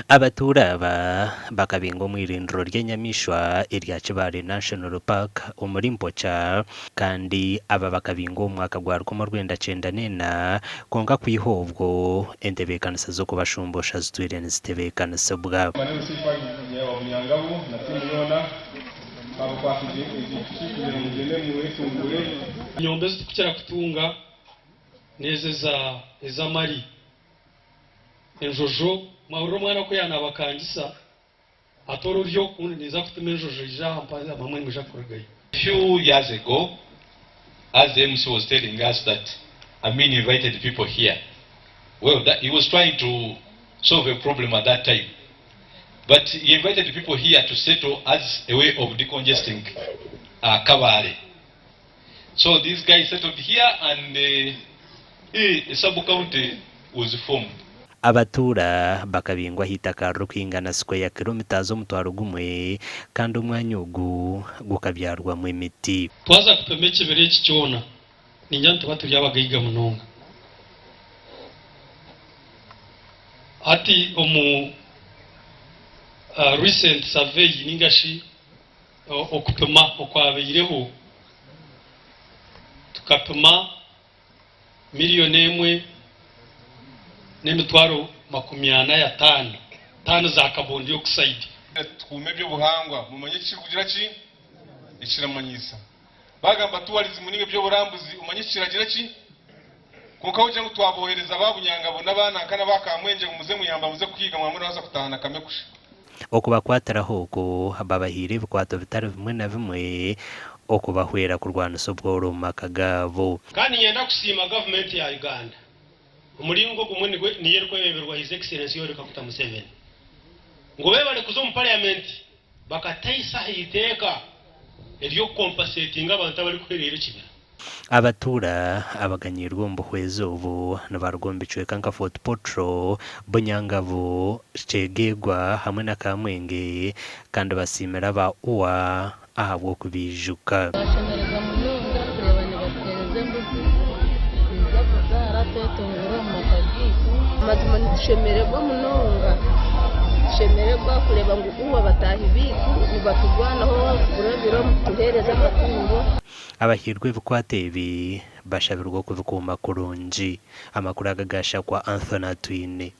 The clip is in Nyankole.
Abatuura aba bakabingwa omu irindiro ry'enyamaishwa erya Kibale National Park omuri Mpocha kandi aba bakabingwa omu mwaka gwa 1994 kwonka kwiha obwo entebeekanisa z'okubashumbuusha zitwire nizitebeekanisibwa. Enyombo ezi turikukira kutunga n'ezo ez'amari. Enjojo, mwahurira omwana ku yaanabakangisa ati oruryo kundi ninza kutuma enjojo eije aha mpa abamwe nimwija kurugayo. A few years ago as the MC was telling us that Amin invited people here, well that he was trying to solve a problem at that time but he invited people here to settle as a way of decongesting Kabale. So these guys settled here and a sub county was formed. Abatuura bakabingwa aha itaka ririkwingana sikweya kiromita 1000 kandi omwanya ogu gukabyarwamu emiti. Twaza kupima ekibira eki kyona, ningira nituba turi abagaiga munonga. Hati omu recent survey ninga shi Okupima okwabaireho, tukapima 1,045,000 taani za carbon dioxide. Tukuume eby'obuhangwa mumanye eki kirikugira ki? Eki kiramanyiisa. Baagamba tourism ninga eby'oburambuzi omanye eki kiragira ki? Kwonka wogira ngu twabohereza ba Bunyangabo n'aba nanka n'aba Kamwengye ngu muze mwihamba muze kuhiiga mwaba murabaasa kutahana kame kusha. Okubakwatiraho oku, babahaire ebikwato bitari bimwe na bimwe okubahwera kurwanisa obworo omu maka gaabo. Kandi niinyenda kusiima gavumenti ya Uganda omuringo ogumwe nigwo niyo erikwebemberwa His Excellency Yoweri Kaguta Museveni ngu beebare kuza omu parliament bakataisa aha iteeka ery'okukompasetinga abantu abarikuhereera ekibira. Abatuura abaganyiirwe omu buhwezi obu nibaruga omu bicweka nka Fort Portal, Bunyangabu, Kyegegwa hamwe na Kamwenge kandi basiimire aba UWA ahabw'okubaijuka. Twashemererwa munonga kureeba nibatuheereza embuzi niija kuzaara twetunguure omu maka gaitu. Mazima nitushemererwa munonga, nitushemererwa kureeba ngu UWA bataahi baitu nibaturwanaho kurabira omu kutuheereza amatungo. Abahairwe ebikwato ebi bashabirwe okubikuuma kurungi. Amakuru aga gashakwa Anthony Atwine.